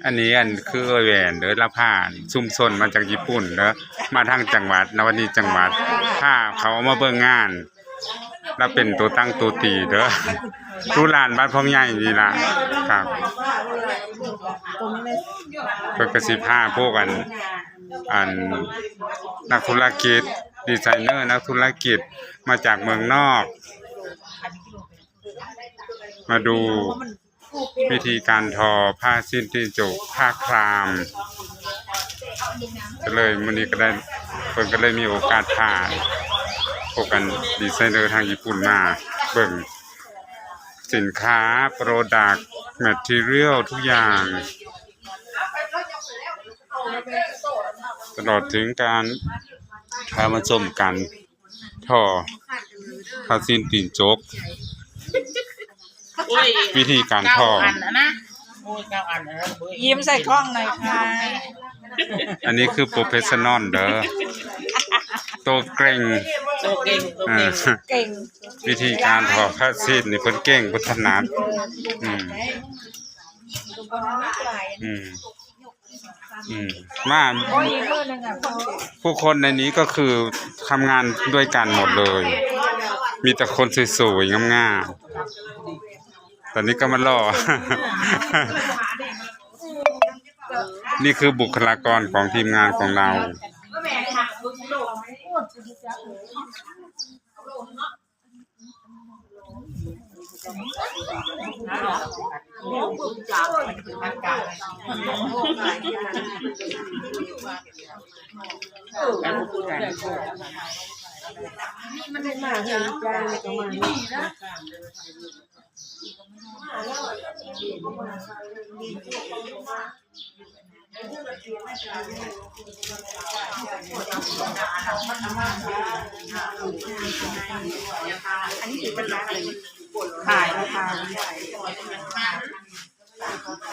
ອັນນີ້ອັນຄືເອື້ອຍແຫວນເດີ ລາວພາຊຸມຊົນມາຈາກຍີ່ປຸ່ນເດີ ມາທາງຈັງຫວັດນະ ວັນນີ້ຈັງຫວັດ ພາເຂົາມາເບິ່ງງານ ລາວເປັນໂຕຕັ້ງໂຕຕີເດີ ລູກຫຼານບ້ານພອງໃຫຍ່ນີ້ລະ ຄັບ ເພິ່ນກະຊິພາພວກອັນ ອັນນັກທຸລະກິດ ດີໄຊເນີ ນັກທຸລະກິດມາຈາກເມືອງນອກ ມາດູວິທີການທໍຜ້າສິ້ນຕີນຈົກ ຜ້າຄຣາມ ກະເລີຍມື້ນີ້ກະໄດ້ ເພິ່ນກະເລີຍມີໂອກາດພາພວກອັນດີໄຊເນີທາງຍີ່ປຸ່ນມາເບິ່ງສິນຄ້າ ໂປຣດັກ ແມັດທີຣຽວ ທຸກຢ່າງ ຕະຫຼອດເຖິງການ ພາມາຊົມການ ທໍຜ້າສິ້ນຕີນຈົກ ໂອ້ຍ ວິທີການທໍ ເກົ້າອັນນະ ໂອ້ຍ ເກົ້າອັນນະ ເບິ່ງ ยิ้มใส่กล้องหน่อยค่ะ ອັນນີ້ຄືໂປຣເຟສຊັນນອນເດີ ໂຕເກັ່ງ ໂຕເກັ່ງ ໂຕເກັ່ງ ເອີ ເກັ່ງ ວິທີການທໍຜ້າສິ້ນນີ້ເພິ່ນເກັ່ງ ເພິ່ນຖະໜັດ ອືມ ອືມ ອືມ ມາ ໂອ້ຍ ອີກມື້ໜຶ່ງອະ ຜູ້ຄົນໃນນີ້ກໍຄືທຳງານດ້ວຍກັນໝົດເລີຍ ມີແຕ່ຄົນສວຍໆ ງາມໆ ຕອນນີ້ກໍມາຫຼໍ່ ນີ້ຄືບຸກຄະລາກອນຂອງທີມງານຂອງເຮົາ. ຂາຍ ຂາຍ.